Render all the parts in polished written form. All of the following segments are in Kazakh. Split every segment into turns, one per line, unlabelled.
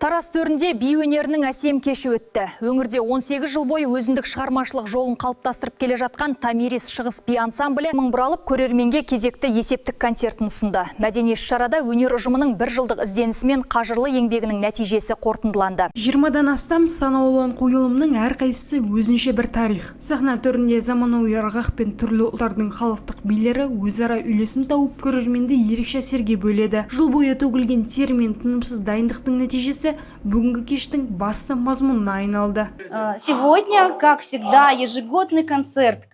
Тараз төрінде би өнерінің әсем кеші өтті. Өңірде 18 жыл бойы өзіндік шығармашылық жолын қалыптастырып келе жатқан «Томирис» шығыс би ансамблі мың бұралып, көрерменге кезекті есептік концертін ұсынды. Мәдени іс-шарада өнер ұжымының бір жылдық ізденісі мен қажырлы еңбегінің нәтижесі қорытындыланды.
20-дан астам сан алуан қойылымның әрқайсысы өзінше бір тарих. Сахна төрінде заманауи ырғақ пен түрлі ұлттардың халықтық билері өзара үйлесім тауып, көрерменді ерекше әсерге бөледі. Жыл бойы төгілген тер мен тынымсыз дайындықтың нәтижесі бүгінгі кештің басты мазмұнына айналды.
Сегодня, как всегда, ежегодный концерт.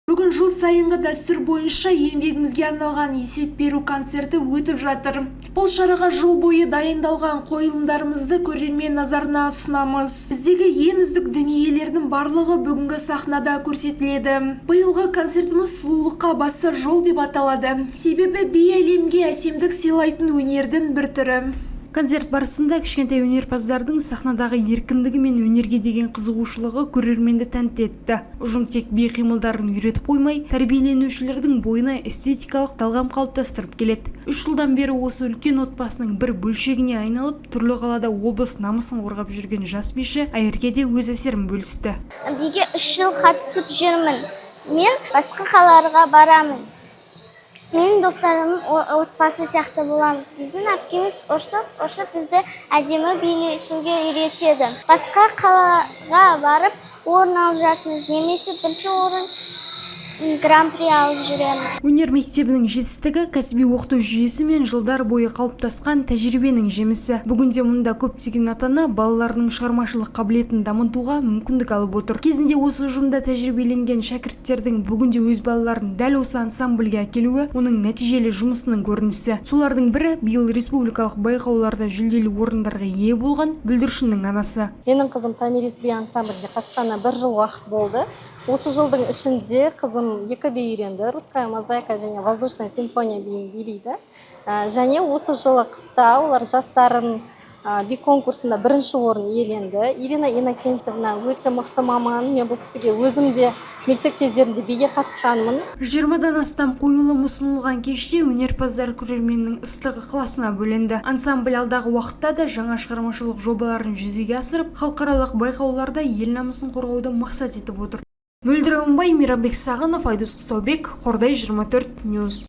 Бүгін жыл сайынғы дәстүр бойынша еңбегімізге арналған есеп беру концерті өтіп жатыр. Бұл шараға жыл бойы дайындалған қойылымдарымызды көрермен назарына ұсынамыз. Біздегі ең үздік дүниелердің барлығы бүгінгі сахнада көрсетіледі. Биылғы концертіміз «Сұлулыққа бастар жол» деп аталады. Себебі би әлемге әсемдік сыйлайтын өнердің бір түрі.
Концерт барысында кішкентай өнерпаздардың сахнадағы еркіндігі мен өнерге деген қызығушылығы көрерменді тәнті етті. Ұжым тек би қимылдарын үйретіп қоймай, тәрбиеленушілердің бойына эстетикалық талғам қалыптастырып келеді. 3 жылдан бері осы үлкен отбасының бір бөлшегіне айналып, түрлі қалада облыс намысын қорғап жүрген жас биші Айерке де өз әсерін бөлісті.
Биге 3 жыл қатысып жүрмін. Мен басқа қалаларға барамын. Менің достарым отбасы сияқты боламыз. Біздің әпкеміз ұрсып ұрсып, бізді әдемі билетуге үйретеді. Басқа қалаға барып, орын алып жатырмыз немесе бірінші орын, гран-при алып жүреміз.
Өнер мектебінің жетістігі – кәсіби оқыту жүйесі мен жылдар бойы қалыптасқан тәжірибенің жемісі. Бүгінде мұнда көптеген ата-ана балаларының шығармашылық қабілетін дамытуға мүмкіндік алып отыр. Кезінде осы ұжымда тәжірибеленген шәкірттердің бүгінде өз балаларын дәл осы ансамбльге әкелуі – оның нәтижелі жұмысының көрінісі. Солардың бірі – биыл республикалық байқауларда жүлделі орындарға ие болған бүлдіршіннің анасы.
Менің қызым «Томирис» би ансамбліне қатысқанына бір жыл уақыт болды. Осы жылдың ішінде қызым екі би үйренді: «Русская мозаика» және «Воздушная симфония» биін билейді. Және осы жылы қыста олар жастарын би конкурсында бірінші орын иеленді. Ирина Иннокентьевна өте мықты маман. Мен бұл кісіге өзім де мектеп кездерінде биге қатысқанмын.
20-дан астам қойылым ұсынылған кеште өнерпаздар көрерменнің ыстық ықыласына бөленді. Ансамбль алдағы уақытта да жаңа шығармашылық жобаларын жүзеге асырып, халықаралық байқауларда ел намысын қорғауды мақсат етіп отыр. Мөлдір Аманбай, Мейрамбек Сағынов, Айдос Қыстаубек, Қордай 24 News.